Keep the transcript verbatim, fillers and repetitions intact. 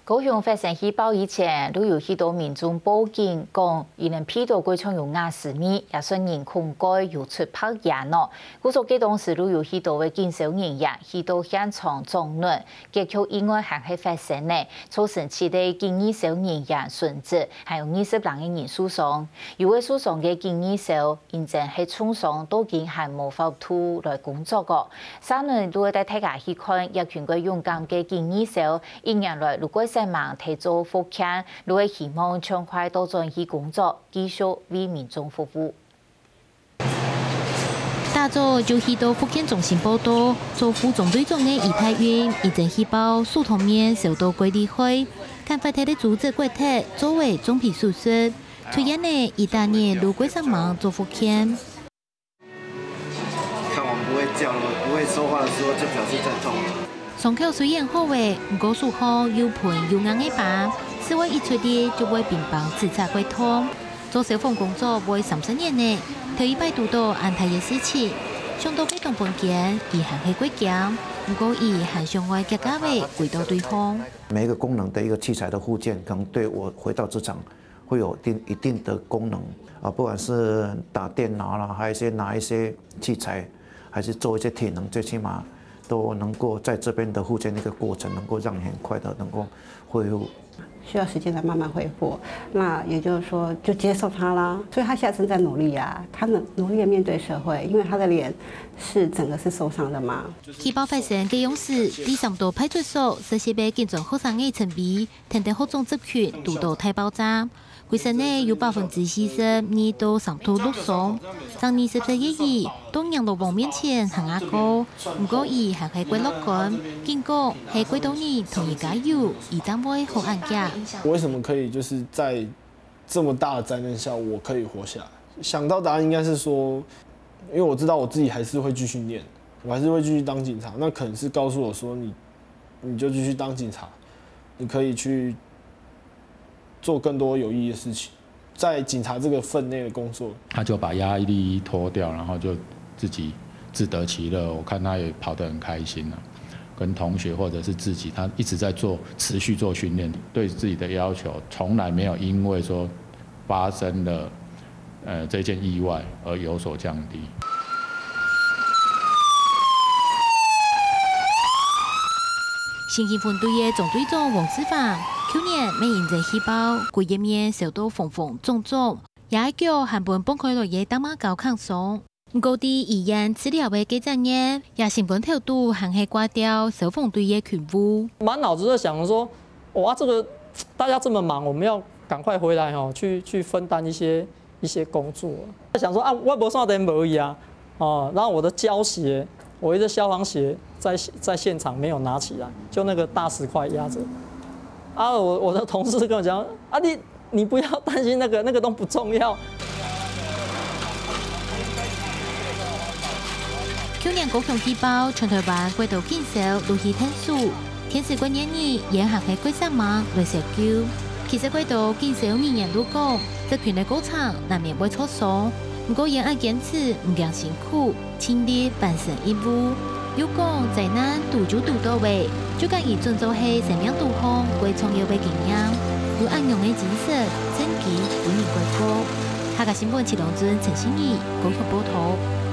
高雄發生氣爆以前，就有許多民眾報警，講佢等鼻著蓋像有瓦斯味，也算人恐懼，有出白煙哦。故所該當時就有許多个警消人員去到現場掌門，結局意外還係發生呢，造成七個警消人員殉職，還有二十零個人受傷。有个受傷个警消，因為係重傷，到今還無法度來工作个。續等就會帶大家去看這群个勇敢个警消， 一年來，就蓋煞猛在做復健，就係希望盡快倒轉去工作，繼續為民眾服務。打早就去到復健中心報到，做副中隊長个余泰雲，一陣氣爆，手同面燒到蓋厲害，趕快在該組織骨折，做仔重皮手術。出院了，一打日就蓋煞猛做復健。 看我們不會叫了，不會說話的時候，就表示在痛。傷口雖然好了，毋過手項又繃又硬个疤，只愛一出力就會冰崩刺刺个痛。做消防工作會三十年了，頭一擺堵著恁大个事情，想到該當分驚，佢還係會驚，毋過佢還想愛遽遽仔歸到對方。每一個功能的一個器材的復健，可能對我回到職場 會有一定一定的功能啊，不管是打電腦啦，還有一些拿一些器材，還是做一些體能，最起碼都能夠在這邊的復健的一個過程，能夠讓你很快的能夠恢復。需要時間來慢慢恢復。那也就是說，就接受它啦。所以他現在正在努力啊，他努努力的面對社會，因為他的臉是整個是受傷的嘛。氣爆發生个央時，第三多派出所實習个警專學生个陳偉，跈等學長集群堵著大爆炸。規身仔有百分之四十二到三度落傷，正二十歲个佢，到閻羅王面前喊阿哥，毋過佢還係會樂觀，緊講係幾多人同佢加油，佢正會好恁遽。我為什麼可以就是在這麼大的災難下，我可以活下來？想到答案應該是說，因為我知道我自己還是會繼續念，我還是會繼續當警察。那可能是告訴我說，你你就繼續當警察，你可以去做更多有意義的事情，在警察這個分內的工作。他就把壓力脫掉，然後就自己自得其樂。我看他也跑得很開心啊，跟同學或者是自己，他一直在做持續做訓練，對自己的要求從來沒有因為說發生了呃這件意外而有所降低。刑警分隊个中隊長王志凡，舊年乜因為氣爆，歸一面燒到紅紅腫腫，這腳還分放開來个打馬膠囥傷。毋過在醫院治療个該隻月，也心肝頭肚還係掛吊消防隊个勤務。滿腦子在想說，哇，這個大家這麼忙，我們要趕快回來哦，去去分擔一些一些工作。在想說啊，我無線電無去啊，哦，然後我的膠鞋，我一隻消防鞋在在現場沒有拿起來，就那個大石塊壓著。啊，我我的同事跟我講，啊你你不要擔心那個，那個都不重要。舊年高雄氣爆，全台灣幾多警消都去𢯭手，天時過熱呢，也還係蓋煞猛來施救。其實幾多警消人員都講，執勤个過程難免會著傷，毋過𠊎等愛堅持，毋驚辛苦，盡力完成任務。又講災難堵就堵著了，就敢以準做係生命路項最重要个經驗，有恁樣个精神，正經分人佩服。客家新聞徐龍尊、陳信義，高雄報導。